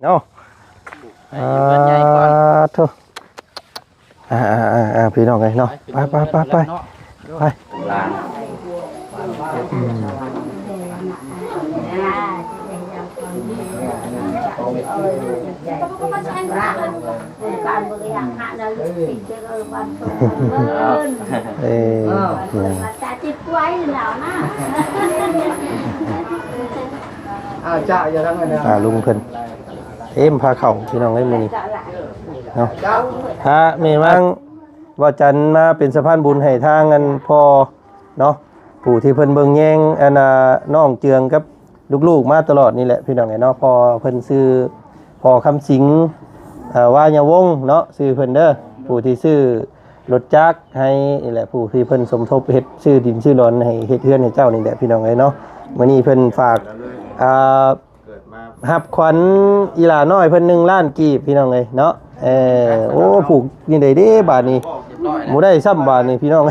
ເນາະ ອ່າ ໂທ້ ອ່າໆໆ ພີ່ນ້ອງເອີຍເນາະ ໄປໆໆໆ ໄປ ອືມ ເອີ ອາ ຈ້າ ຢ່າທຳອັນນັ້ນ ອ່າ ລຸງເພິ່ນເອີມພາເຂົ້າ ພີ່ນ້ອງເອີຍ ມື້ນີ້ເນາະ ອ່າ ແມ່ນາງ ວ່າຈັນມາເປັນສະພານບຸນໃຫ້ທາງອັນພໍ່ເນາະ ຜູ້ທີ່ເພິ່ນເບິ່ງແຍງອັນນ່າ ນ້ອງເຈືອງກັບລູກໆມາຕະຫຼອດນີ້ແຫຼະ ພີ່ນ້ອງເອີຍເນາະ ພໍ່ເພິ່ນຊື່ພໍ່ຄຳສິງ ເອີ ວາຍະວົງເນາະ ຊື່ເພິ່ນເດີ ຜູ້ທີ່ຊື້ລົດຈັກໃຫ້ນີ້ແຫຼະ ຜູ້ທີ່ເພິ່ນສົມທົບເຮັດ ຊື້ດິນຊື້ດອນໃຫ້ເຮັດເຮືອນໃຫ້ເຈົ້ານີ້ແຫຼະ ພີ່ນ້ອງເອີຍເນາະ ມື້ນີ້ເພິ່ນຝາກ ອ່າ ຮັບຂວັນອີ່ຫຼ້ານ້ອຍເພິ່ນໜຶ່ງລ້ານກີບ ພີ່ນ້ອງເອີຍເນາະ ເອີ ໂອ້ ຜູກນີ້ໄດ້ເດ້ບາດນີ້ ບໍ່ໄດ້ຊ້ຳບາດນີ້ ພີ່ນ້ອງ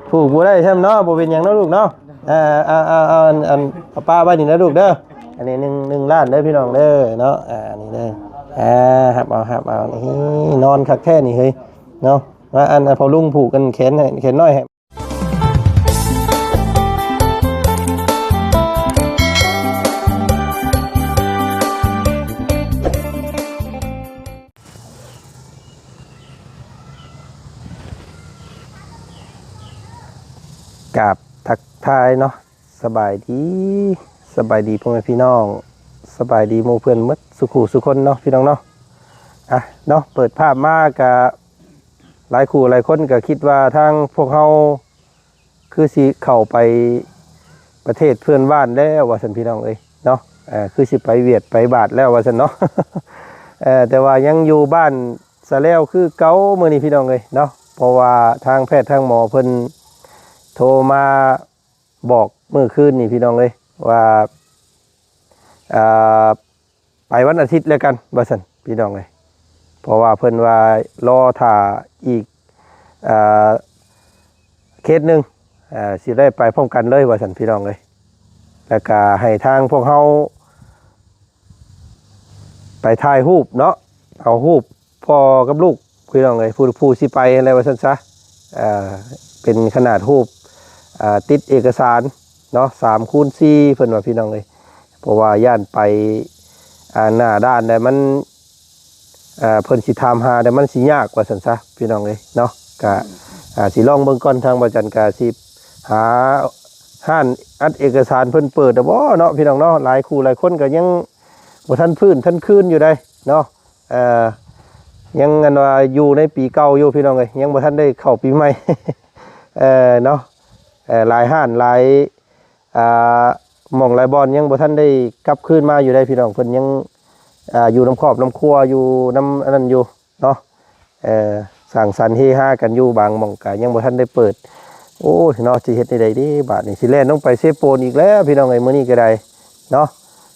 ຜູກບໍ່ໄດ້ຊ້ຳເນາະ ບໍ່ເປັນຫຍັງເນາະລູກເນາະ ເອີ ເອົາ ເອົາ ເອົາ ອັນ ເອົາປະໄວ້ນີ້ນະລູກເດີ ອັນນີ້ໜຶ່ງ ໜຶ່ງລ້ານເດີ ພີ່ນ້ອງເດີເນາະ ອ່າ ນີ້ເດີ ອ່າ ຮັບເອົາ ຮັບເອົາ ນີ້ນອນຄັກແທ້ນີ້ເຮີ້ຍເນາະ ວ່າອັນ ພໍ່ລຸງຜູກອັນແຂນໃຫ້ ແຂນນ້ອຍໃຫ້ ກາບທັກທາຍເນາະ ສະບາຍດີ ສະບາຍດີພໍ່ແມ່ພີ່ນ້ອງ ສະບາຍດີໝູ່ເພື່ອນໝົດສູ່ຄູ່ສູ່ຄົນເນາະ ພີ່ນ້ອງເນາະ ອ່ະ ເນາະ ເປີດພາບມາກະ ຫຼາຍຄູ່ຫຼາຍຄົນກໍຄິດວ່າທາງພວກເຮົາຄືຊິເຂົ້າໄປປະເທດເພື່ອນບ້ານແລ້ວວ່າຊັ້ນ ພີ່ນ້ອງເອີຍເນາະ ເອີ ຄືຊິໄປຫວຽດໄປບາດແລ້ວວ່າຊັ້ນເນາະ ເອີ ແຕ່ວ່າຍັງຢູ່ບ້ານສະແລວຄືເກົ່າມື້ນີ້ ພີ່ນ້ອງເອີຍເນາະ ເພາະວ່າທາງແພດທາງໝໍເພິ່ນໂທມາບອກມື້ຄືນນີ້ ພີ່ນ້ອງເອີຍ ວ່າ ອ່າ ໄປວັນອາທິດແລ້ວກັນວ່າຊັ້ນ ພີ່ນ້ອງເອີຍ ເພາະວ່າເພິ່ນວ່າລໍຖ້າອີກ ອ່າ ເຂດໜຶ່ງ ອ່າ ຊິໄດ້ໄປພ້ອມກັນເລີຍວ່າຊັ້ນ ພີ່ນ້ອງເອີຍ ແລ້ວກະໃຫ້ທາງພວກເຮົາໄປຖ່າຍຮູບເນາະ ເອົາຮູບພໍ່ກັບລູກ ພີ່ນ້ອງເອີຍ ຜູ້ ຜູ້ຊິໄປຫັ້ນແຫຼະວ່າຊັ້ນຊະ ເປັນຂະໜາດຮູບ ອ່າ ຕິດເອກະສານເນາະ ສາມຄູນສີ່ ເພິ່ນວ່າ ພີ່ນ້ອງເອີຍ ເພາະວ່າຢ້ານໄປ ອ່າ ໜ້າດ່ານໃດມັນ ເອີ ເພິ່ນຊິຖາມຫາ ແຕ່ມັນຊິຍາກວ່າຊັ້ນຊະ ພີ່ນ້ອງເອີຍເນາະ ກະ ອືມ ອ່າ ຊິລອງເບິ່ງກ່ອນ ທາງບ່າວຈັນກະຊິຫາຮ້ານອັດເອກະສານເພິ່ນເປີດແລ້ວບໍ່ເນາະ ພີ່ນ້ອງເນາະ ຫຼາຍຄູ່ຫຼາຍຄົນກະຍັງບໍ່ທັນຟື້ນທັນຄືນຢູ່ໃດເນາະ ເອີ ຍັງອັນວ່າຢູ່ໃນປີເກົ່າຢູ່ ພີ່ນ້ອງເອີຍ ຍັງບໍ່ທັນໄດ້ເຂົ້າປີໃໝ່ ເອີ ເນາະ ເອີ ຫຼາຍຮ້ານຫຼາຍ ອ່າ ໝ່ອງຫຼາຍບ່ອນຍັງບໍ່ທັນໄດ້ກັບຄືນມາຢູ່ໃດ໋ ພີ່ນ້ອງ ເພິ່ນຍັງ ອ່າ ຢູ່ນຳຄອບນຳຄົວ ຢູ່ນຳອັນນັ້ນຢູ່ເນາະ ເອີ ສັງສັນເຮຮາກັນຢູ່ ບາງໝ່ອງກະຍັງບໍ່ທັນໄດ້ເປີດ ໂອ້ຍເນາະ ຊິເຮັດແນວໃດເດ ບາດນີ້ ຊິແລ່ນລົງໄປເຊໂປນອີກແລ້ວ ພີ່ນ້ອງເອີຍ ມື້ນີ້ກໍໄດ້ເນາະ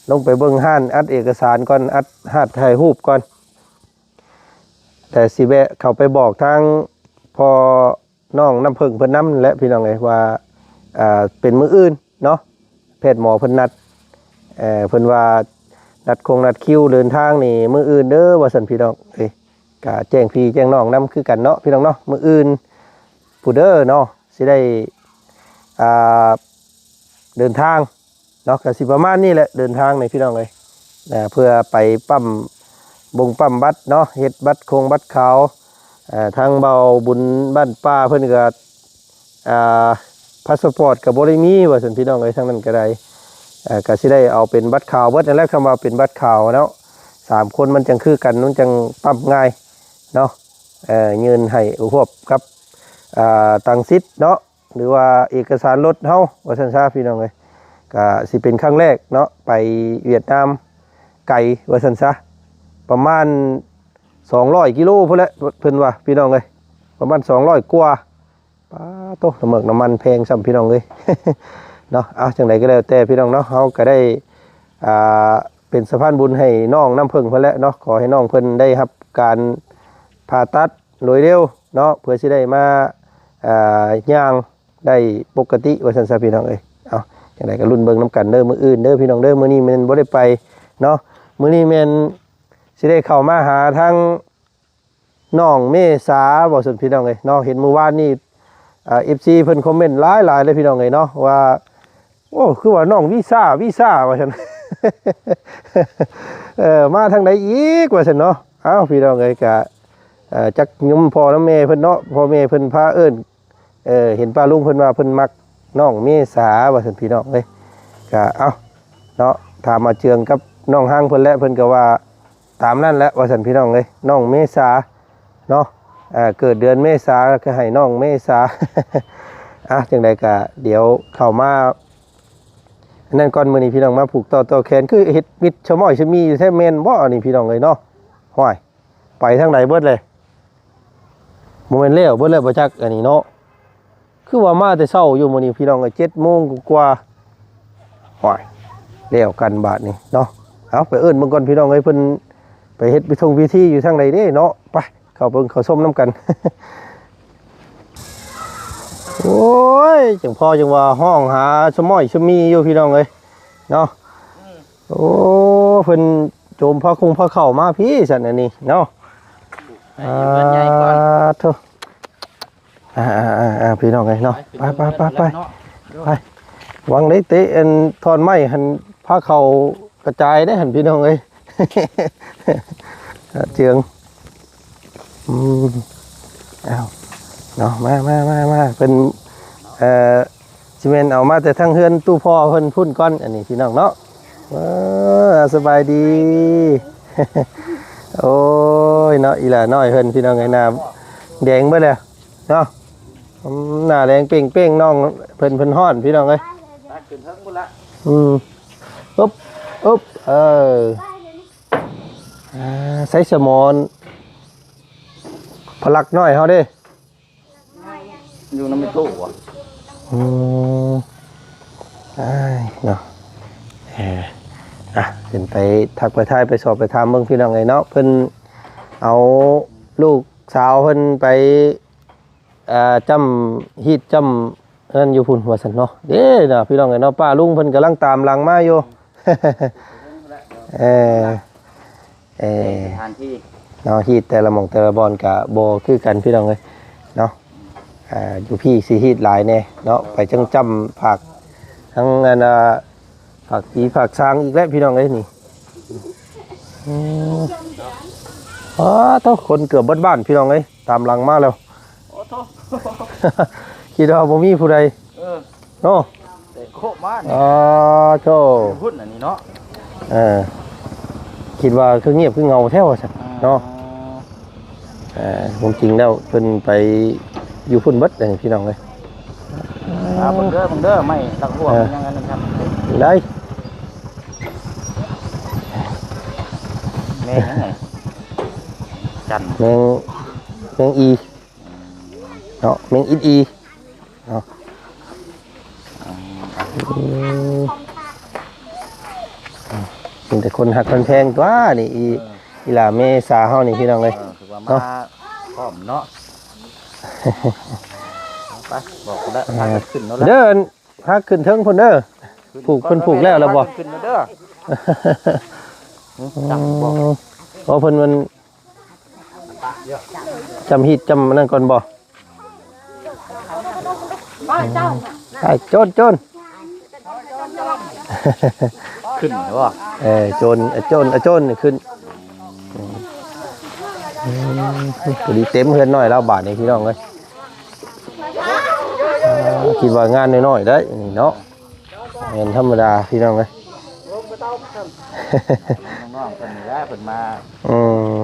ລົງໄປເບິ່ງຮ້ານອັດເອກະສານກ່ອນ ອັດ ຫາຖ່າຍຮູບກ່ອນ ແຕ່ຊິແວະເຂົ້າໄປບອກທາງພໍ່ ນ້ອງນ້ຳເຜິ້ງເພິ່ນນຳແຫຼະ ພີ່ນ້ອງເອີຍ ວ່າ ອ່າ ເປັນມື້ອື່ນເນາະ ແພດໝໍເພິ່ນນັດ ເອີ ເພິ່ນວ່ານັດຄົງນັດຄິວເດີນທາງນີ້ມື້ອື່ນເດີວ່າຊັ້ນ ພີ່ນ້ອງເອີຍ ກະແຈ້ງພີ່ແຈ້ງນ້ອງນຳຄືກັນເນາະ ພີ່ນ້ອງເນາະ ມື້ອື່ນພຸ້ນເດີເນາະ ຊິໄດ້ ອ່າ ເດີນທາງ ເນາະ ກະຊິປະມານນີ້ແຫຼະ ເດີນທາງນີ້ ພີ່ນ້ອງເອີຍ ເພື່ອໄປປ້ຳບົງປ້ຳບັດເນາະ ເຮັດບັດຄົງບັດຂາວ ເອີ ທາງເບົາບຸນບ້ານປ່າເພິ່ນກະ ອ່າ ພາສປອດກະບໍ່ໄດ້ມີວ່າຊັ້ນ ພີ່ນ້ອງເອີຍ ທາງນັ້ນກະໄດ້ ເອີ ກະຊິໄດ້ເອົາເປັນບັດຂາວເບິດນັ້ນແຫຼະ ຄຳວ່າເປັນບັດຂາວເນາະ ສາມຄົນມັນຈັ່ງຄືກັນ ມັນຈັ່ງປ້ຳງ່າຍເນາະ ເອີ ຍື່ນໃຫ້ຮວບກັບ ອ່າ ຕັງສິດເນາະ ຫຼືວ່າເອກະສານລົດເຮົາວ່າຊັ້ນຊະ ພີ່ນ້ອງເອີຍ ກະຊິເປັນຄັ້ງແລກເນາະ ໄປຫວຽດນາມໄກວ່າຊັ້ນຊະ ປະມານສອງຮ້ອຍກິໂລພຸ້ນແຫຼະ ເພິ່ນວ່າ ພີ່ນ້ອງເອີຍ ປະມານສອງຮ້ອຍກວ່າ ປາໂຕ ນ້ຳເໝິກນ້ຳມັນແພງຊ້ຳ ພີ່ນ້ອງເອີຍ ເນາະ ເອົາ ຈັ່ງໃດກໍແລ້ວແຕ່ ພີ່ນ້ອງເນາະ ເຮົາກໍໄດ້ ອ່າ ເປັນສະພານບຸນໃຫ້ນ້ອງນ້ຳເຜິ້ງເພິ່ນແຫຼະເນາະ ຂໍໃຫ້ນ້ອງເພິ່ນໄດ້ຮັບການຜ່າຕັດ ໂດຍເລັວເນາະ ເພື່ອຊິໄດ້ມາ ອ່າ ຍ່າງໄດ້ປົກກະຕິວ່າຊັ້ນຊະ ພີ່ນ້ອງເອີຍ ເອົາ ຈັ່ງໃດກໍລຸ້ນເບິ່ງນຳກັນເດີ ມື້ອື່ນເດີ ພີ່ນ້ອງເດີ ມື້ນີ້ແມ່ນບໍ່ໄດ້ໄປເນາະ ມື້ນີ້ແມ່ນຊິໄດ້ເຂົ້າມາຫາທາງນ້ອງເມສາ ວ່າຊັ້ນພີ່ນ້ອງເອີຍເນາະ. ເຫັນມື້ວານນີ້ ອ່າ ເອັຟຊີ ເພິ່ນຄອມເມັນຫຼາຍໆເລີຍພີ່ນ້ອງເອີຍເນາະ ວ່າ ໂອ້ ຄືວ່ານ້ອງວີຊາ ວີຊາ ວ່າຊັ້ນ ເອີ ມາທາງໃດອີກ ວ່າຊັ້ນເນາະ. ເອົ້າ ພີ່ນ້ອງເອີຍ ກະ ເອີ ຈັກຍາມພໍ່ນຳແມ່ເພິ່ນເນາະ ພໍ່ແມ່ເພິ່ນພາເອີ້ນ ເອີ ເຫັນປ້າລຸງເພິ່ນວ່າເພິ່ນມັກນ້ອງເມສາ ວ່າຊັ້ນພີ່ນ້ອງເອີຍ. ກະ ເອົ້າ ເນາະ ຖາມອາເຈືອງກັບນ້ອງຮັງເພິ່ນແຫຼະ ເພິ່ນກໍວ່າຕາມນັ້ນແຫຼະ ວ່າຊັ້ນພີ່ນ້ອງເອີຍ ນ້ອງເມສາເນາະ. ເອີ ເກີດເດືອນເມສາກໍໃຫ້ນ້ອງເມສາ. ອ່ະ ຈັ່ງໃດກໍດຽວເຂົ້າມາ ອັນນັ້ນກ່ອນ ມື້ນີ້ພີ່ນ້ອງມາຜູກຕໍ່ຕໍ່ແຂນ ຄືເຮັດມິດຊະມ້ອຍຊະມີຢູ່ແທ້ ແມ່ນບໍ່ອັນນີ້ພີ່ນ້ອງເອີຍເນາະ? ຫ້ວຍ ໄປທາງໃດເບິດເລີຍ? ບໍ່ແມ່ນແລ້ວເບິດແລ້ວບໍ່ຈັກອັນນີ້ເນາະ. ຄືວ່າມາແຕ່ເຊົ້າຢູ່ມື້ນີ້ພີ່ນ້ອງເອີຍ ເຈັດໂມງກວ່າໆ. ໂອ້ຍ ແລ້ວກັນບາດນີ້ເນາະ. ເອົາ ໄປເອີ້ນເບິ່ງກ່ອນພີ່ນ້ອງເອີຍ ເພິ່ນໄປເຮັດພິຊົງພິທີຢູ່ທາງໃດເດ້ເນາະ. ໄປ ເຂົ້າເບິ່ງເຂົ້າຊົມນຳກັນ. ໂອ້ຍ ຈັ່ງພໍ່ຈັ່ງວ່າຮ້ອງຫາຊະມ້ອຍຊະມີຢູ່ພີ່ນ້ອງເອີຍເນາະ. ໂອ້ ເພິ່ນໂຈມພາຄົງພາເຂົ້າມາພີ້ຊັ້ນອັນນີ້ເນາະ. ອ່າ ໂທ້ ອ່າໆໆໆ ພີ່ນ້ອງເອີຍເນາະ. ໄປໆໆໆ ໄປ ຫວັງໄດ້ເຕະອັນທ່ອນໄມ້ຫັ້ນ ພາເຂົ້າກະຈາຍເດ້ຫັ້ນພີ່ນ້ອງເອີຍ. ເຈືອງ ອືມ ອ້າວ ເນາະ ມາໆໆໆ ເພິ່ນ ເອີ ຊິແມ່ນເອົາມາແຕ່ທາງເຮືອນຕູ້ພໍ່ເພິ່ນພຸ້ນກ່ອນ ອັນນີ້ພີ່ນ້ອງເນາະ. ເອີ ສະບາຍດີ. ໂອ້ຍເນາະ ອີຫຼ້ານ້ອຍເພິ່ນ ພີ່ນ້ອງເອີຍ ໜ້າແດງເບິດແລ້ວເນາະ. ອືມ ໜ້າແດງເປ່ງໆ ນ້ອງເພິ່ນ ເພິ່ນຮ້ອນ ພີ່ນ້ອງເອີຍ. ຂຶ້ນເທິງພຸ້ນລະ. ອືມ ອຶບ ອຶບ ເອີ ອ່າ ໃສສະໝອນ ພະລັກນ້ອຍເຮົາເດ້ ຢູ່ນຳແມ່ຕູ້ບໍ່? ອືມ ອ້າຍເນາະ. ເອີ ອ່ະ ຂຶ້ນໄປທັກໄປທາຍ ໄປສອບໄປຖາມເບິ່ງ ພີ່ນ້ອງເອີຍເນາະ. ເພິ່ນເອົາລູກສາວເພິ່ນໄປ ອ່າ ຈ້ຳຮີດຈ້ຳນັ້ນຢູ່ພຸ້ນວ່າຊັ້ນເນາະ. ເດ້ນະ ພີ່ນ້ອງເອີຍເນາະ ປ້າລຸງເພິ່ນກຳລັງຕາມຫຼັງມາຢູ່. ເອີ ເອີ ສະຖານທີ່ເນາະ ຮີດແຕ່ລະໝ່ອງແຕ່ລະບ່ອນກະບໍ່ຄືກັນ ພີ່ນ້ອງເອີຍເນາະ. ອ່າ ຢູ່ພີ້ຊິຮີດຫຼາຍແດ່ເນາະ ໄປຈັ່ງຈ້ຳພາກ ທັງອັນ ອ່າ ພາກຜີພາກສາງອີກແລ້ວ ພີ່ນ້ອງເອີຍນີ້. ອືມ ອໍ ໂທ້ ຄົນເກືອບເບິດບ້ານ ພີ່ນ້ອງເອີຍ ຕາມຫຼັງມາແລ້ວ. ໂອ້ໂທ້ ຄິດວ່າບໍ່ມີຜູ້ໃດ ເອີ ເນາະ ແຕ່ໂຄະມານີ້. ອໍ ໂທ້ ພຸ້ນອັນນີ້ເນາະ. ເອີ ຄິດວ່າຄືງຽບຄືເຫງົາແທ້ວ່າຊັ້ນເນາະ. ອ່າ ຄວາມຈິງແລ້ວເພິ່ນໄປຢູ່ພຸ້ນເບິດເດ້ ພີ່ນ້ອງເອີຍ. ອ່າ ເບິ່ງເດີ ເບິ່ງເດີ ໄມ້ຫຼັກຮ່ວງ ເອີ ຍັງອັນນັ້ນຄັບ ໄດ້ ແມງຫຍັງນີ້ ຈັນ ແມງ ແມງອີເນາະ ແມງອິດອີເນາະ. ອືມ ມີແຕ່ຄົນຮັກຄົນແພງຕົວະນີ້ ອີ ເອີ ອີຫຼ້າເມສາເຮົານີ້ ພີ່ນ້ອງເອີຍ ເອີ ຖືວ່າມາ ເນາະ ພ້ອມເນາະ. ໄປ ບອກແລ້ວ ເອີ ພາກັນຂຶ້ນເນາະ ເດີ ພາຂຶ້ນເທິງພຸ້ນເດີ. ຜູກ ເພິ່ນຜູກແລ້ວ ແລ້ວບໍ່? ຂຶ້ນເດີ ອືມ ຈັ່ງບໍ່ ເພາະເພິ່ນມັນ ຈ້ຳຮີດຈ້ຳອັນນັ້ນກ່ອນບໍ່? ໄປໂຈນ ໂຈນ ຂຶ້ນບໍ່? ເອີ ໂຈນ ໂຈນ ໂຈນຂຶ້ນ. ອືມ ພໍດີເຕັມເຮືອນນ້ອຍລາວບາດນີ້ ພີ່ນ້ອງເອີຍ. ອ່າ ຄິດວ່າງານນ້ອຍໆໄດ໋ນີ້ເນາະ. ແມ່ນທຳມະດາ ພີ່ນ້ອງເອີຍ ນ້ອງໆເພິ່ນນີ້ແຫຼະ ເພິ່ນມາ. ອືມ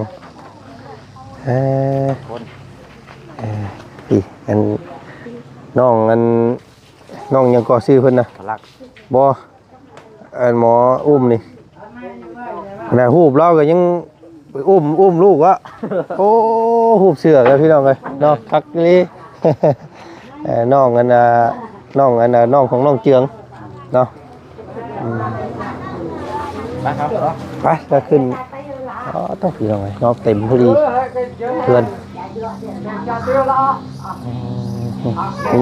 ເອີ ຄົນ ເອີ ອີ ອັນ ນ້ອງ ອັນ ນ້ອງຫຍັງກໍຊື່ເພິ່ນນະ? ພະລັກ ບໍ່ ອັນໝໍອຸ້ມນີ້ ຂະໜາດຮູບລາວກໍຍັງ ໄປອຸ້ມ ອຸ້ມລູກວະ. ໂອ້ ຮູບເສື້ອແລ້ວ ພີ່ນ້ອງເອີຍເນາະ ຄັກອີ່ຫຼີ. ເອີ ນ້ອງອັນນ່າ ນ້ອງອັນນ່າ ນ້ອງຂອງນ້ອງເຈືອງເນາະ. ອືມ ໄປ ໄປ ໄປຂຶ້ນ. ອໍ ຕ້ອງ ພີ່ນ້ອງເອີຍເນາະ ເຕັມພໍດີເພື່ອນ. ອືມ ນີ້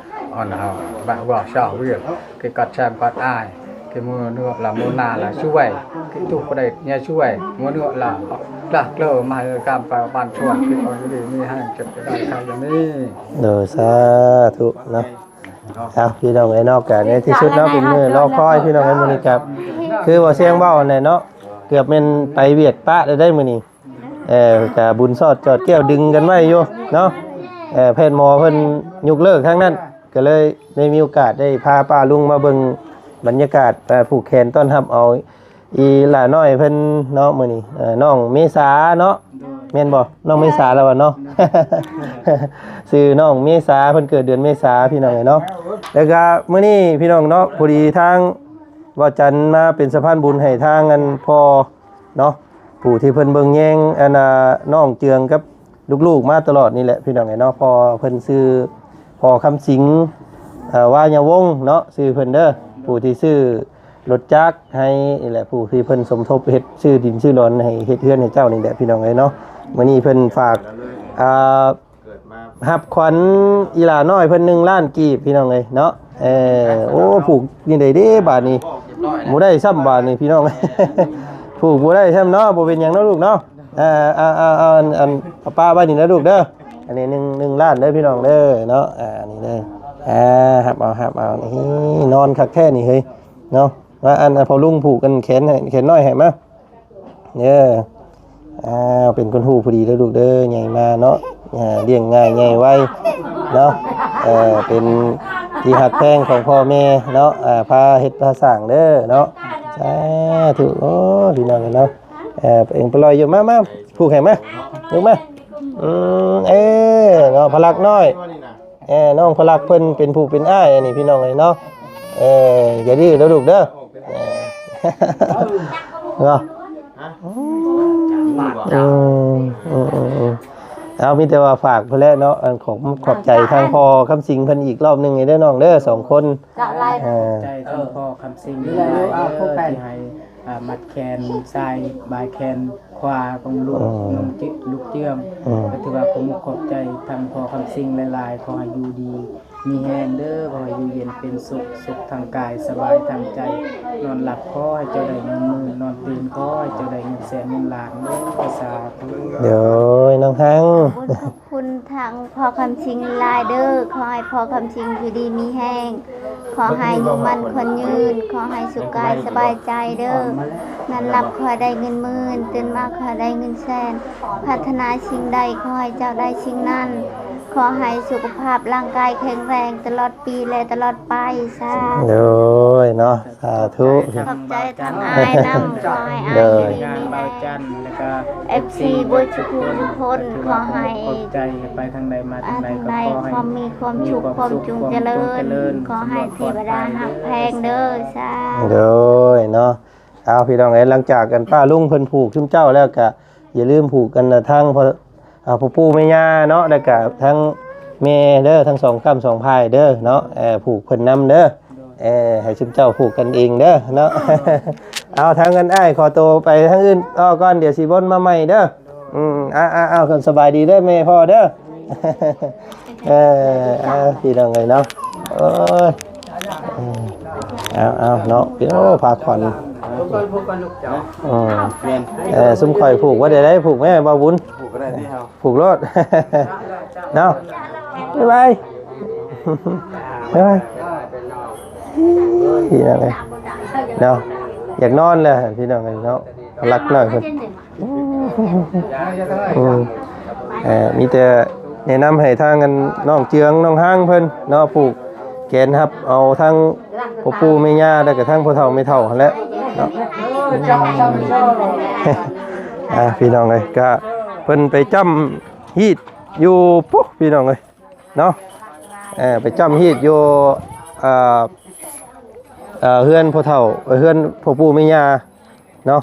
ອນເຮົາ ບາດວ່າຊາວວຽກ ຄືກັດແຊມກັດອາຍ ຄືມື້ເນາະລະມື້ໜ້າລະຊ່ວຍ ຄືທຸກຜູ້ໃດເນຍຊ່ວຍ ມື້ເນາະລະລະເລີມາໃຫ້ການປະບານຊວນ ຄືເອົາຢູ່ດີມີແຮງ ເຈັບຈະໄດ້ໄຂ້ຢ່າມີ. ໂດຍ ສາທຸເນາະ. ເອົາ ພີ່ນ້ອງເອີຍເນາະ ກະໃນທີ່ສຸດເນາະ ເປັນມື້ລໍຄອຍ ພີ່ນ້ອງເອີຍ ມື້ນີ້ກະຄືວ່າແຊງເວົ້າຫັ້ນແຫຼະເນາະ ເກືອບແມ່ນໄປວຽກປະໄດ້ໄດ໋ມື້ນີ້. ເອີ ກະບຸນຊອດຈອດແກ້ວດຶງກັນໄວ້ຢູ່ເນາະ. ເອີ ແພດໝໍເພິ່ນຍົກເລີກທາງນັ້ນ ກະເລີຍໄດ້ມີໂອກາດໄດ້ພາປ້າລຸງມາເບິ່ງບັນຍາກາດ ເອີ ຜູກແຂນຕ້ອນຮັບເອົາອີຫຼ້ານ້ອຍເພິ່ນເນາະ ມື້ນີ້ ເອີ ນ້ອງເມສາເນາະ ແມ່ນບໍ່? ນ້ອງເມສາລະວ່າເນາະ ຊື່ນ້ອງເມສາ ເພິ່ນເກີດເດືອນເມສາ ພີ່ນ້ອງເອີຍເນາະ. ແລ້ວກະມື້ນີ້ ພີ່ນ້ອງເນາະ ພໍດີທາງ ບ່າວຈັນມາເປັນສະພານບຸນໃຫ້ທາງອັນພໍ່ເນາະ ຜູ້ທີ່ເພິ່ນເບິ່ງແຍງອັນນ່າ ນ້ອງເຈືອງກັບລູກໆມາຕະຫຼອດນີ້ແຫຼະ ພີ່ນ້ອງເອີຍເນາະ. ພໍ່ເພິ່ນຊື່ພໍ່ຄຳສິງ ເອີ ວາຍະວົງເນາະ ຊື່ເພິ່ນເດີ ຜູ້ທີ່ຊື້ລົດຈັກໃຫ້ນີ້ແຫຼະ ຜູ້ທີ່ເພິ່ນສົມທົບເຮັດຊື້ດິນຊື້ດອນໃຫ້ເຮັດເຮືອນໃຫ້ເຈົ້ານີ້ແຫຼະ ພີ່ນ້ອງເອີຍເນາະ. ມື້ນີ້ເພິ່ນຝາກ ອ່າ ຮັບຂວັນອີຫຼ້ານ້ອຍເພິ່ນໜຶ່ງລ້ານກີບ ພີ່ນ້ອງເອີຍເນາະ. ເອີ ໂອ້ ຜູກນີ້ໄດ້ເດ້ບາດນີ້ ບໍ່ໄດ້ຊ້ຳບາດນີ້ ພີ່ນ້ອງ ຜູກບໍ່ໄດ້ຊ້ຳເນາະ. ບໍ່ເປັນຫຍັງເນາະລູກເນາະ. ເອີ ເອົາ ເອົາ ເອົາ ອັນ ເອົາປະໄວ້ນີ້ນະລູກເດີ. ອັນນີ້ໜຶ່ງ ໜຶ່ງລ້ານເດີ ພີ່ນ້ອງເດີເນາະ. ອັນນີ້ເດີ. ອ່າ ຮັບເອົາ ຮັບເອົາ. ນີ້ນອນຄັກແທ້ນີ້ເຮີ້ຍເນາະ. ວ່າອັນ ອັນພໍ່ລຸງຜູກອັນແຂນໃຫ້ ແຂນນ້ອຍໃຫ້ມາ. ເອີ ອ້າວ ເປັນຄົນຮູ້ຜູ້ດີເດີລູກເດີ ໃຫຍ່ມາເນາະ. ອ່າ ລ້ຽງງ່າຍໃຫຍ່ໄວເນາະ. ເອີ ເປັນທີ່ຮັກແພງຂອງພໍ່ແມ່ເນາະ. ອ່າ ພາເຮັດພາສ້າງເດີເນາະ. ສາທຸ. ໂອ້ ພີ່ນ້ອງເນາະ. ເອີ ເອັງໄປລອຍຢູ່ ມາ ມາ ຜູກໃຫ້ມາ ລູກມາ. ອືມ ເອີ ເນາະ ພະລັກນ້ອຍ. ເອີ ນ້ອງພະລັກເພິ່ນເປັນຜູ້ເປັນອ້າຍ ອັນນີ້ພີ່ນ້ອງເອີຍເນາະ. ເອີ ຢ່າດື້ເດີລູກເດີ. ເອີ ເນາະ. ອືມ ອືມ ອືມ ອືມ. ເອົາ ມີແຕ່ວ່າຝາກພຸ້ນແຫຼະເນາະ ອັນ ຂອບ ຂອບໃຈທາງພໍ່ຄຳສິງເພິ່ນອີກລອບໜຶ່ງເດີນ້ອງເດີ ສອງຄົນ ຈະໄລ່ ເອີ ໃຈທາງພໍ່ຄຳສິງ ເອີ ທີ່ໃຫ້ ອ່າ ມັດແຂນຊ້າຍ ບາຍແຂນຂວາຂອງລູກ ອືມ ນ້ອງຈິດ ລູກເຈື່ອງ ອືມ ກໍຖືວ່າຂອບອົກຂອບໃຈທາງພໍ່ຄຳສິງຫຼາຍໆ ຂໍໃຫ້ຢູ່ດີມີແຮງເດີ ຂໍໃຫ້ຢູ່ເຢັນເປັນສຸກ ສຸກທາງກາຍ ສະບາຍທາງໃຈ ນອນຫຼັບຂໍໃຫ້ເຈົ້າໄດ້ເງິນໝື່ນ ນອນຕື່ນຂໍໃຫ້ເຈົ້າໄດ້ເງິນແສນເງິນລ້ານເດີ ສາທຸ. ໂດຍ ນ້ອງຮັງ ຂອບຄຸນທາງພໍ່ຄຳສິງຫຼາຍເດີ ຂໍໃຫ້ພໍ່ຄຳສິງຢູ່ດີມີແຮງ ຂໍໃຫ້ອາຍຸໝັ້ນຂວັນຍືນ ຂໍໃຫ້ສຸກກາຍສະບາຍໃຈເດີ ນອນຫຼັບຂໍໃຫ້ໄດ້ເງິນໝື່ນ ຕື່ນມາຂໍໃຫ້ໄດ້ເງິນແສນ ປາດຖະໜາສິ່ງໃດຂໍໃຫ້ເຈົ້າໄດ້ສິ່ງນັ້ນ ຂໍໃຫ້ສຸຂະພາບຮ່າງກາຍແຂງແຮງຕະຫຼອດປີ ແລະ ຕະຫຼອດໄປ ສາທຸ. ໂດຍເນາະ ສາທຸ ຂອບໃຈທາງອ້າຍນຳ ຂໍໃຫ້ອ້າຍຢູ່ດີມີແຮງ ເອັຟຊີເບິດທຸກຄົນ ຂໍໃຫ້ ຂອບໃຈ ໄປທາງໃດມາທາງໃດ ກໍຂໍໃຫ້ ຄວາມມີຄວາມສຸກ ຄວາມຈຸງຈະເລີນ ຂໍໃຫ້ເທວະດາຮັກແພງເດີ ສາທຸ. ໂດຍເນາະ ເອົາ ພີ່ນ້ອງເອີຍ ຫຼັງຈາກອັນປ້າລຸງເພິ່ນຜູກຊຸມເຈົ້າແລ້ວ ກະຢ່າລືມຜູກກັນນະ ທາງພໍ່ ອ່າ ພໍ່ປູ່ແມ່ຍ່າເນາະ ແລ້ວກະທາງແມ່ເດີ ທັງສອງກ້ຳສອງພາຍເດີເນາະ ເອີ ຜູກເພິ່ນນຳເດີ ເອີ ໃຫ້ຊຸມເຈົ້າຜູກກັນເອງເດີເນາະ. ເອົາ ທາງອັນອ້າຍຂໍໂຕໄປທາງອື່ນຕໍ່ກ່ອນ ດຽວຊິວົນມາໃໝ່ເດີ. ອືມ ເອົາ ເອົາ ເອົາ ສະບາຍດີເດີແມ່ພໍ່ເດີ. ເອີ ເອົາ ພີ່ນ້ອງເອີຍເນາະ ໂອ້ຍ ເອີ ເອົາ ເອົາ ເນາະ ໂອ້ ພາຂວັນ ອືມ ເອີ ຊຸມຂ້ອຍຜູກວ່າໄດ້ ໄດ້ຜູກແມ່ບ່າວບຸນ ຜູກກໍໄດ້ຕິເຮົາ ຜູກໂລດເນາະ ບາຍບາຍ ບາຍບາຍ ພີ່ນ້ອງເອີຍເນາະ ຢາກນອນແລ້ວພີ່ນ້ອງເອີຍເນາະ ລັກນ້ອຍເພິ່ນ. ອືມ ເອີ ມີແຕ່ແນະນຳໃຫ້ທາງອັນນ້ອງເຈືອງ ນ້ອງຮາງເພິ່ນເນາະ ຜູກແຂນຮັບເອົາທັງພໍ່ປູ່ແມ່ຍ່າ ແລ້ວກໍທັງພໍ່ເຖົ້າແມ່ເຖົ້າຫັ້ນແຫຼະເນາະ. ອືມ ອ່າ ພີ່ນ້ອງເອີຍ ກະເພິ່ນໄປຈ້ຳຮີດຢູ່ພຸ້ນ ພີ່ນ້ອງເອີຍ ເນາະ ເອີ ໄປຈ້ຳຮີດຢູ່ ເອີ ເຮືອນພໍ່ເຖົ້າ ເຮືອນພໍ່ປູ່ແມ່ຍ່າເນາະ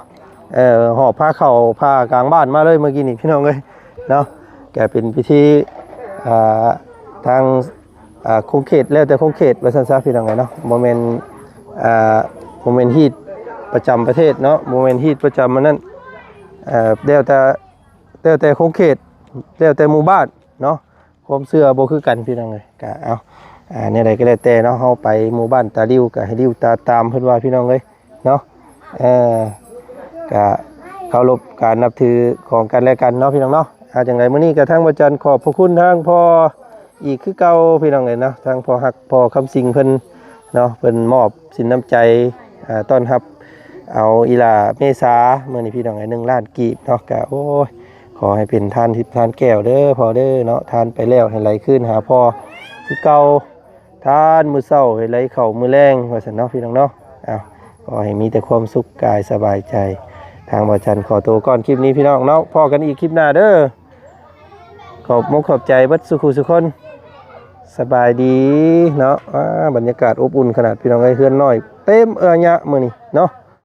ເອີ ຫອບພາເຂົ້າພາກາງບ້ານມາເລີຍມື້ກີ້ນີ້ ພີ່ນ້ອງເອີຍເນາະ. ກະເປັນພິທີ ອ່າ ທາງ ອ່າ ຂົງເຂດ ແລ້ວແຕ່ຂົງເຂດວ່າຊັ້ນຊະ ພີ່ນ້ອງເອີຍເນາະ ບໍ່ແມ່ນ ອ່າ ບໍ່ແມ່ນຮີດປະຈຳປະເທດເນາະ ບໍ່ແມ່ນຮີດປະຈຳອັນນັ້ນ ເອີ ແລ້ວແຕ່ ແລ້ວແຕ່ຂົງເຂດ ແລ້ວແຕ່ໝູ່ບ້ານເນາະ ຄວາມເຊື່ອບໍ່ຄືກັນ ພີ່ນ້ອງເອີຍ ກະເອົາ ອ່າ ແນວໃດກໍແລ້ວແຕ່ເນາະ ເຮົາໄປໝູ່ບ້ານຕາລິ້ວ ກະໃຫ້ລິ້ວຕາຕາມ ເພິ່ນວ່າ ພີ່ນ້ອງເອີຍເນາະ ເອີ ກະເຄົາລົບການນັບຖືຂອງກັນແລະກັນເນາະ ພີ່ນ້ອງເນາະ. ເອົາ ຈັ່ງໃດມື້ນີ້ກະທາງບ່າວຈັນຂອບພະຄຸນທາງພໍ່ອີກຄືເກົ່າ ພີ່ນ້ອງເອີຍເນາະ ທາງພໍ່ຮັກ ພໍ່ຄຳສິງເພິ່ນເນາະ ເພິ່ນມອບສິນນ້ຳໃຈ ອ່າ ຕ້ອນຮັບ ເອົາອີຫຼ້າເມສາ ມື້ນີ້ ພີ່ນ້ອງເອີຍ ໜຶ່ງລ້ານກີບເນາະ ກະ ໂອ້ຍ ຂໍໃຫ້ເປັນທານທິບທານແກ້ວເດີພໍ່ເດີເນາະ ທານໄປແລ້ວໃຫ້ໄຫຼຄືນຫາພໍ່ຄືເກົ່າ ທານມື້ເຊົ້າໃຫ້ໄຫຼເຂົ້າມື້ແລງ ວ່າຊັ້ນເນາະ ພີ່ນ້ອງເນາະ. ເອົາ ຂໍໃຫ້ມີແຕ່ຄວາມສຸກກາຍສະບາຍໃຈ. ທາງບ່າວຈັນຂໍໂຕກ່ອນຄລິບນີ້ ພີ່ນ້ອງເນາະ ພໍ້ກັນອີກຄລິບໜ້າເດີ. ຂອບມຸກຂອບໃຈເບິດສູ່ຄູ່ສູ່ຄົນ. ສະບາຍດີເນາະ. ອ່າ ບັນຍາກາດອົບອຸ່ນຂະໜາດ ພີ່ນ້ອງເອີຍ ເຮືອນນ້ອຍເຕັມເອື້ອຍະມື້ນີ້ເນາະ.